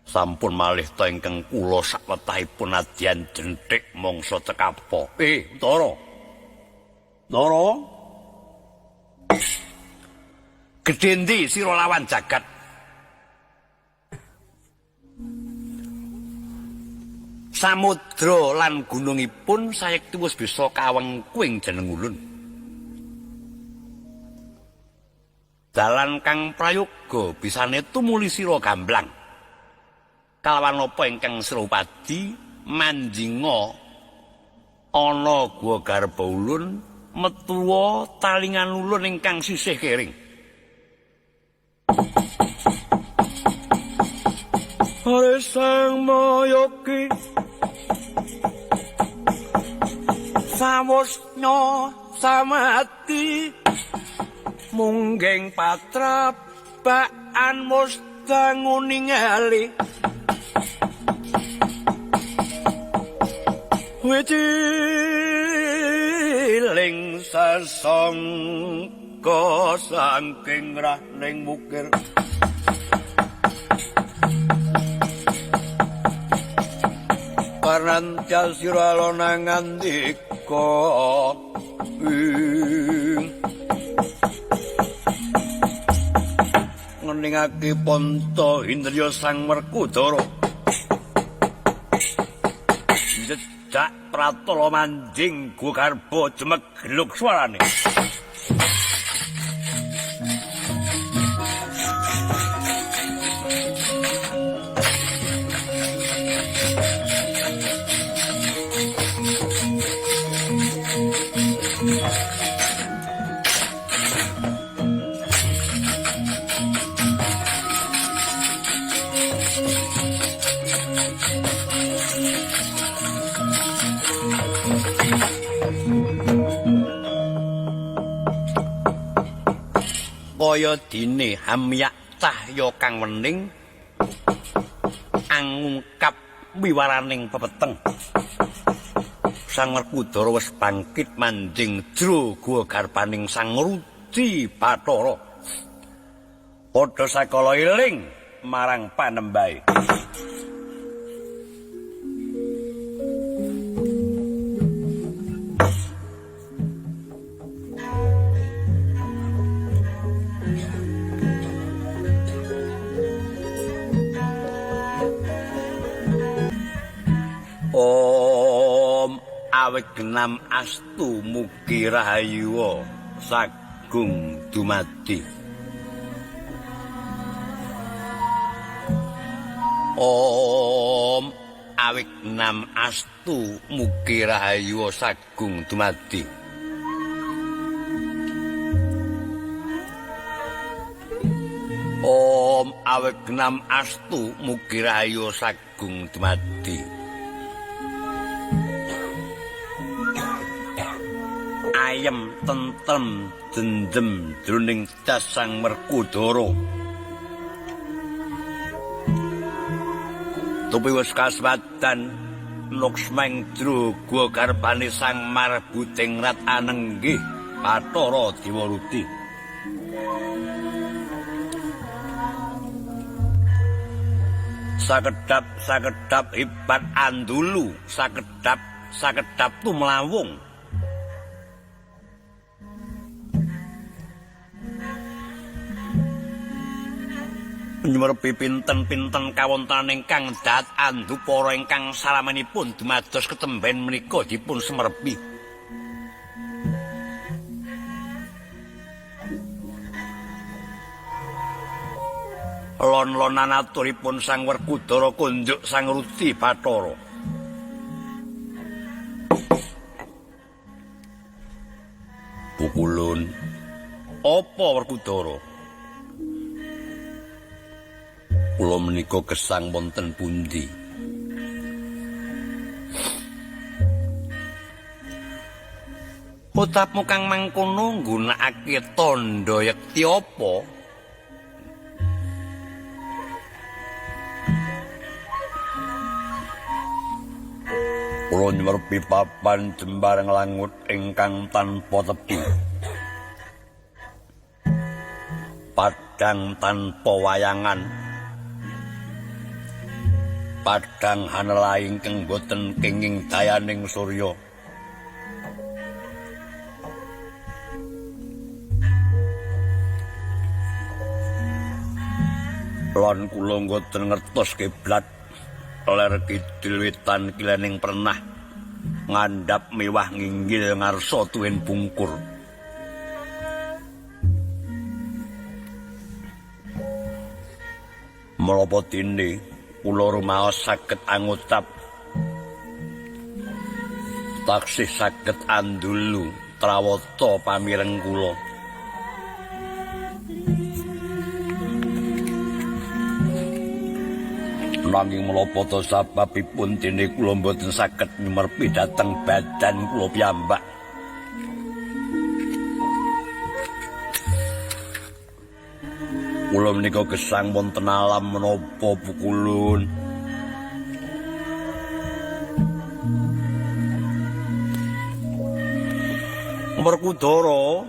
Sampun malih ta ingkang kula sakwetahipun nadyan jenthik mangsa cekapa. Untara. Ndara. Gedhe endi sira lawan jagat? Samudra lan gunungipun sayekti wis bisa kawengkuing jeneng ulun. Dalan kang prayoga bisane tumuli sira gamblang. Kalawan apa ingkang sira upadi manjinga ana gua garba ulun metuwa talingan ulun ingkang sisih kering. Hare Sang Mayogi sawosnya samati munggeng patrapaan mustangu ningali wiciling sasangka saking rahning mukir parancal sira alona ngandika ngeningake ponto indriya Sang Werkudara jejak pratala manjing gua garba jemegluk suarane. Kaya dene hamyak cahya kang wening angungkap wiwaraning pepeteng. Sang Werkudara wis bangkit manjing jero gua garbaning Sang Rudi Bathara. Padha sakala eling marang panembahe. Om awignam astu mugi rahayu sagung dumadi. Om awignam astu mugi rahayu sagung dumadi. Om awignam astu mugi rahayu sagung dumadi. Ayem tentrem dendem jroning das Sang Werkudara. Tupi wis kaswadan luksmeng jero gua garbane Sang Marbuting Rat anenggih Bathara Dewa Rudi. Sakedhap-sakedhap hebat andulu, sakedhap-sakedhap tumlawung. Nyumerpi pinten-pinten kawontenan ingkang dat andupara ingkang salamanipun dumados ketemben menika dipun semerpi. Lon-lonan aturipun Sang Werkudara kunjuk Sang Rudi Bathara. Pukulun, apa Werkudara? Kula menika gesang wonten pundi? Ucapmu kang mangkono nggunakake tandha yekti apa? Kula nyumerpi papan jembar nglangut ingkang tanpa tepi. Padang tanpa wayangan. Padhang hanela ingkang boten kenging dayaning surya. Lan kula mboten ngertos kiblat ler kidul wetan kilening pernah ngandhap mewah nginggil ngarsa tuwin bungkur. Menapa dene kula rumaos saged angucap taksih saged andulu trawata pamireng kula. Nanging menapa ta sababipun dene kula mboten saged nyumerpi dhateng badan kula piyambak. Kula menika gesang wonten alam menapa pukulun. Werkudara,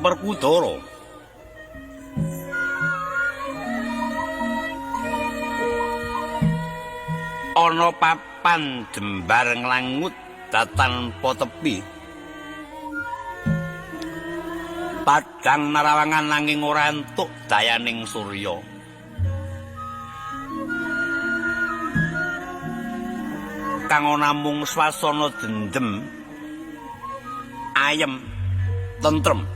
Werkudara. Ana papan jembar nglangut tanpa tepi. Padhang narawangan nanging ora entuk dayaning surya. Kang ana mung swasana dendem, ayem, tentrem.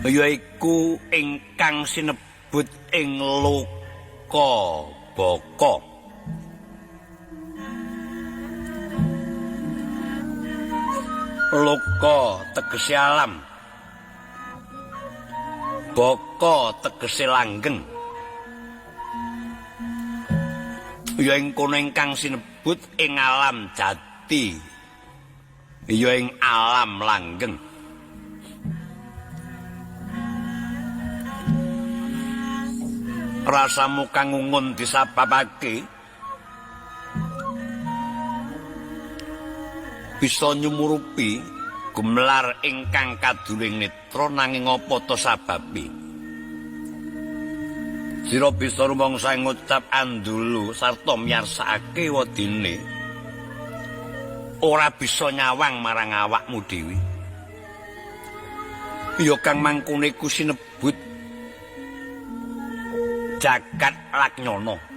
Yaiku ingkang sinebut ing Loka Baka. Loka tegese alam, baka tegese langgeng. Ya ing kono ingkang sinebut ing alam jati, ya ing alam langgeng. Rasamu kang ngungun disababake bisa nyumurupi gumelar ingkang kaduling netra, nanging apa ta sababe? Sira bisa rumangsa ngucap andulu sarta miyarsakake wedine ora bisa nyawang marang awakmu dhewe. Ya kang mangkone iku sinebut jagat Lagnana.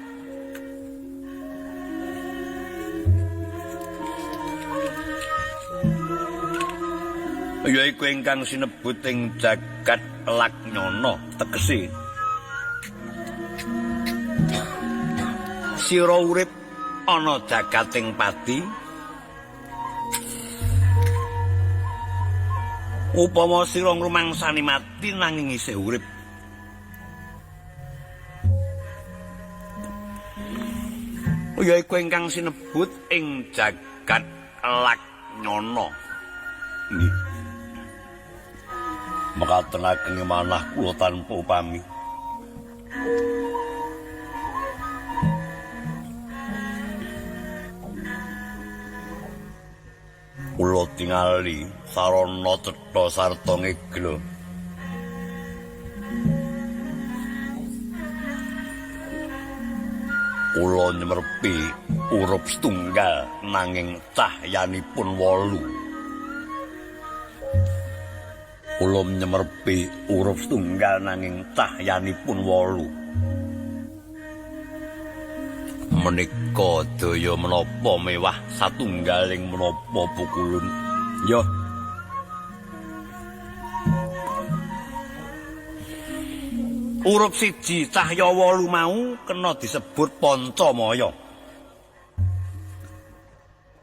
Yaiku ingkang sinebut ing jagat Lagnana, tegese sira urip ana jagating pati. Upama sira ngrumangsani mati nanging isih urip. Yaiku ingkang sinebut ing jagat Lagnana. Nggih. Mekaten ageng manah kula tanpa upami. Kula tingali sarana cetha sarta ngegla. Kula nymerpi urup setunggal nanging cahyanipun 8. Kula nyemerpi urup setunggal nanging cahyanipun 8. Menika daya menapa mewah satunggaling menapa pukulun. Ya. Urup siji cahya 8 mau kena disebut Pancamaya.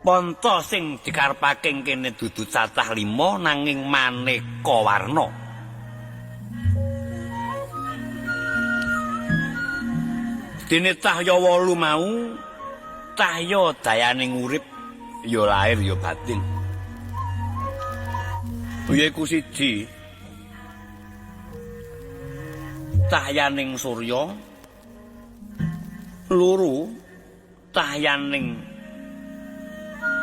Panca sing dikarepake kene dudu cacah 5 nanging maneka warna. Dene cahya 8 mau cahya dayaning urip ya lahir ya batin. Yaiku siji cahyaning surya, loro cahyaning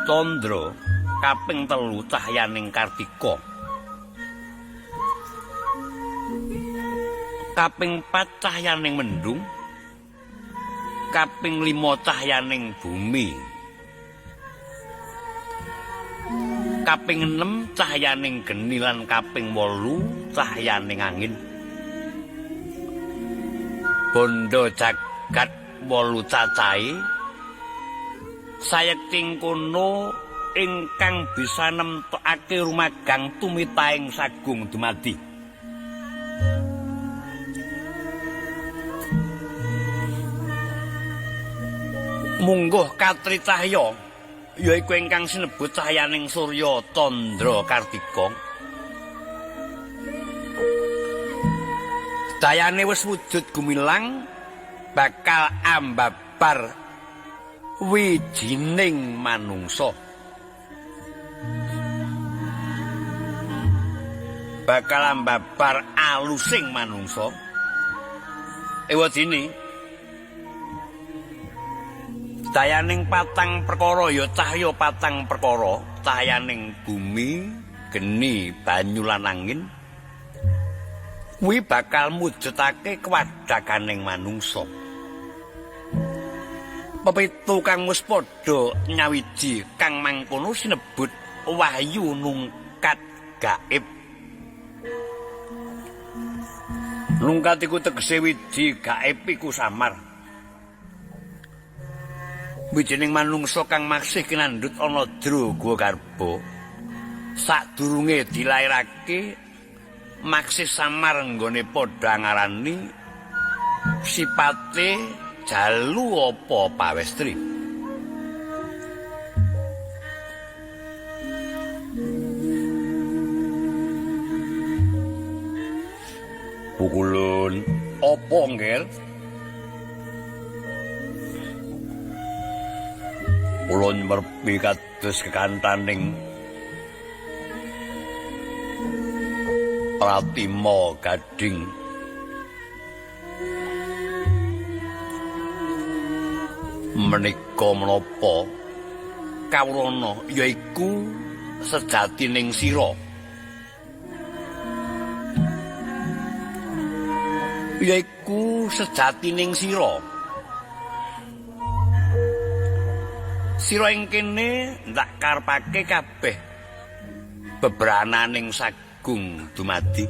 candra, kaping 3 cahyaning Kartika, kaping 4 cahyaning mendung, Kaping 5 cahyaning bumi. Kaping 6 cahyaning geni lan kaping 8 cahyaning angin. Bondo jagat 8 cacahe sayekti kono ingkang bisa nemtokake rumagang tumitaing sagung dumadi. Mungguh katri cahya yaiku ingkang sinebut cahyaning surya candra kartika. Dayane wis wujud gumilang bakal ambabar wijining manungsa. Bakal ambabar alusing manungsa. Ewadene dayaning patang perkara ya cahya patang perkara, cahyaning bumi, geni, banyu lan angin kuwi bakal mujudake kewadhaganing manungsa. Pepitu kang wis padha nyawiji kang mangkono sinebut wahyu nungkat gaib. Nungkat iku tegese wiji gaib iku samar. Wijining manungsa kang masih kinandhut ana jero guwa garba sadurunge dilairake maksih samar nggone padha ngarani sipate jalu apa pawestri. Pukulun apa nggel? Kula nymerpi kados kekantaning Pratima Gading. Menika menapa kawrana yaiku sejatining sira. Yaiku sejatining sira. Sira ing kene ndak karepake kabeh bebrananing sagung dumadi.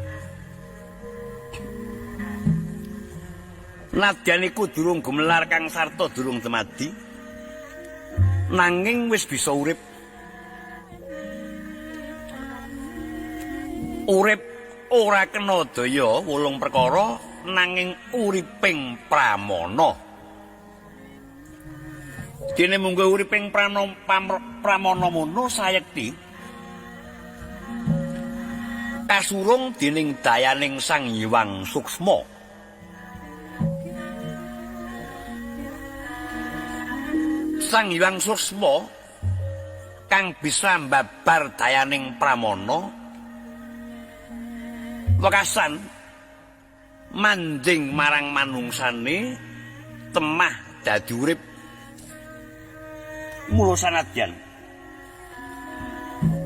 Nadyan iku durung gumelar kang sarta durung dumadi, nanging wis bisa urip. Urip ora kena daya wolung perkara nanging uriping pramana. Dene munggo uriping pramana mono sayekti kasurung dening dayaning Sang Hyang Suksma. Sang Hyang Suksma kang bisa mbabar dayaning pramana wekasan manjing marang manungsane temah dadi urip. Mula sanadyan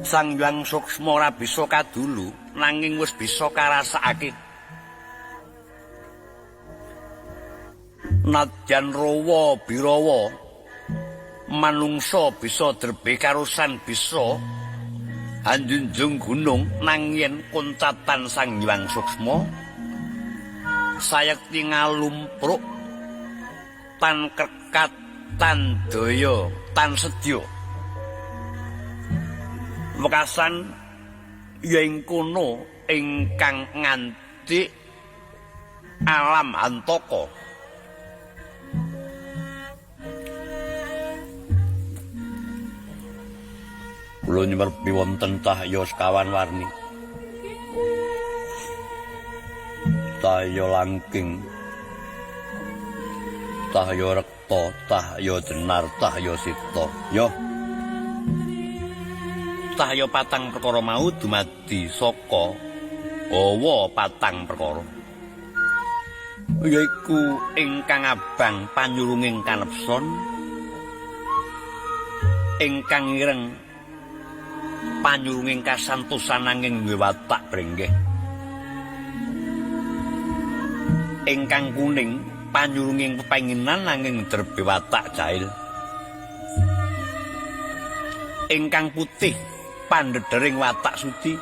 Sang Hyang Suksma ora bisa kadulu nanging wis bisa karasakake. Nadyan rawa birawa manungsa bisa drebe karusan bisa anjunjung gunung nanging kuncatan Sang Hyang Suksma sayekti ngalumpruk tan kerkat tan daya tan sedya. Wekasan ya ing kono ingkang nganti alam antaka. Kula nyumerpi wonten cahya sekawan warni. Cahya langking, cahya rekta, cahya jenar, cahya sita. Yo. Cahya patang perkara mau dumadi saka hawa patang perkara. Yaiku ingkang abang panyurunging kanepson, ingkang ireng panyurunging kasantosan nanging duwe watak brenggeh, ingkang kuning panyurunging pepenginan nanging derbe watak jahil. Ingkang putih pandhedhering watak suci.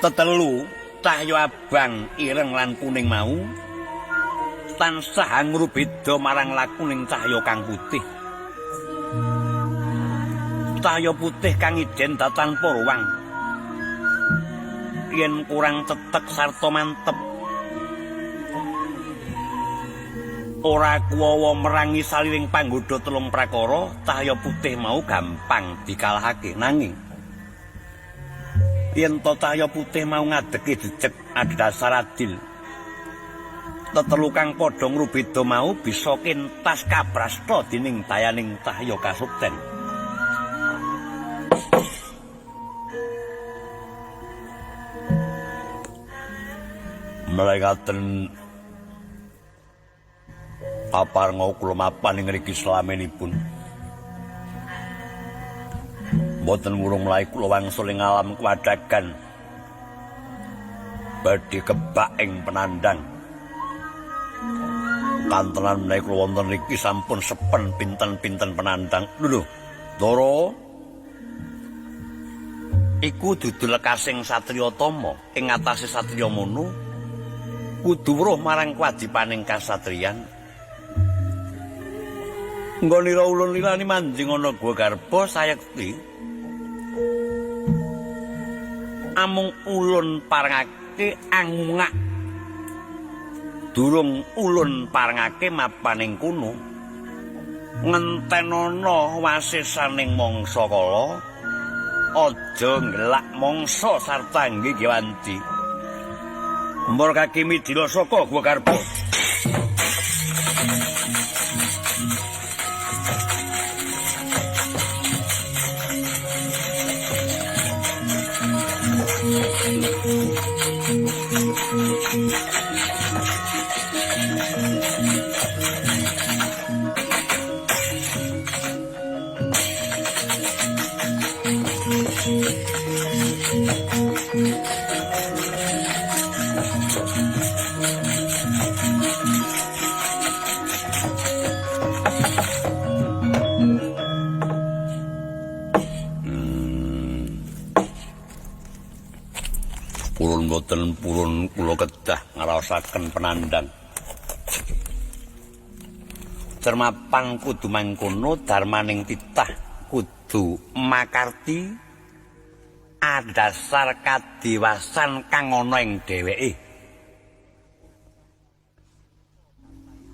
Tetelu cahya abang, ireng lan kuning mau tansah ngrubeda marang lakuning cahya kang putih. Cahya putih kang ijen tanpa ruang. Yen kurang tetek sarta mantep, ora kuwawa merangi saliring panggodha telung prakara, cahya putih mau gampang dikalahake. Nanging yen to cahya putih mau ngadegi jejeg adhedhasar adil, tetelu kang padha ngrubeda mau bisa kentas kabrasta dening dayaning cahya kasukten. Mlekaten paparnga kula mapan ing ngriki slamenipun. Mboten wurung mlayu kula wangsul ing alam kuwadagan. Badhe kebak ing penandang. Kantenan menawi kula wonten ngriki sampun sepen pinten-pinten penandang. Lho, Ndara, iku dudu lekasing satriya tama ing atase satriya mono. Kudu weruh marang kewajibaning kasatriyan. Nggonira ulun lilani manjing ana gua garba sayekti. Amung ulun parengake angungak. Durung ulun parengake mapan ing kono. Ngentenana wasesaning mangsa kala, aja ngelak mangsa sarta nggih wanci. Mbor kaki midila saka gua garba. Purun boten purun kula kedah ngraosaken penandang. Cermapan kudu mangkono darmaning titah kudu makarti adhasar kadiwasan kang ana ing dheweke.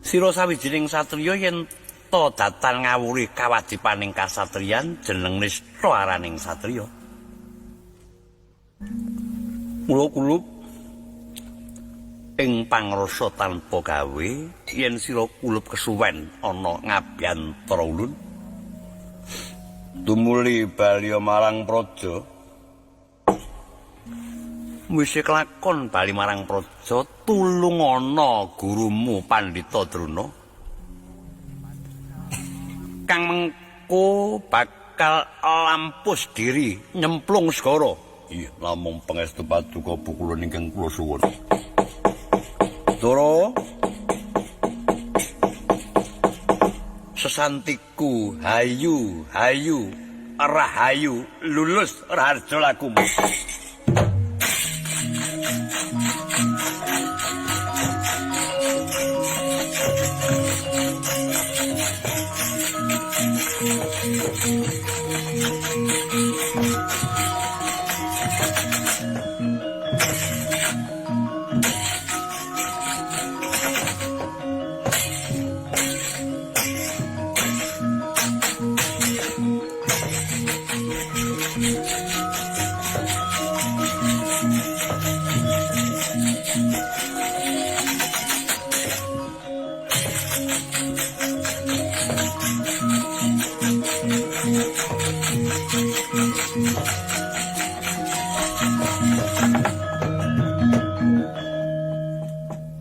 Sira sawijining satriya yen to datan ngawuri kawajibaning kasatriyan jeneng nistha araning satriya. Mula kulup ing pangrasa tanpa gawe yen sira kulup kesuwen ana ngabyantara ulun tumuli bali marang praja. Wis kelakon bali marang praja, tulung ana gurumu Pandhita Drona kang mengko bakal lampus diri nyemplung segara. Iya, namung pangestu paduka kula ingkang kula suwun. Ndara, sesantiku hayu hayu rahayu lulus raharja lakumu.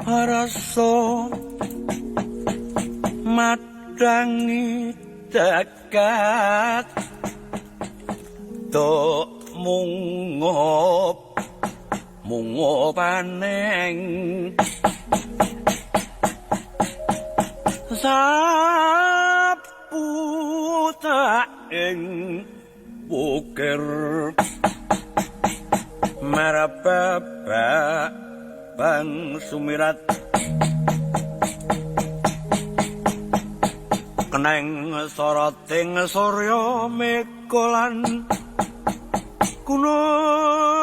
Rasa madangi jagat do mungop Mungo paneng sapu ing wukir marababa bang sumirat keneng soroting surya mekolan gunung.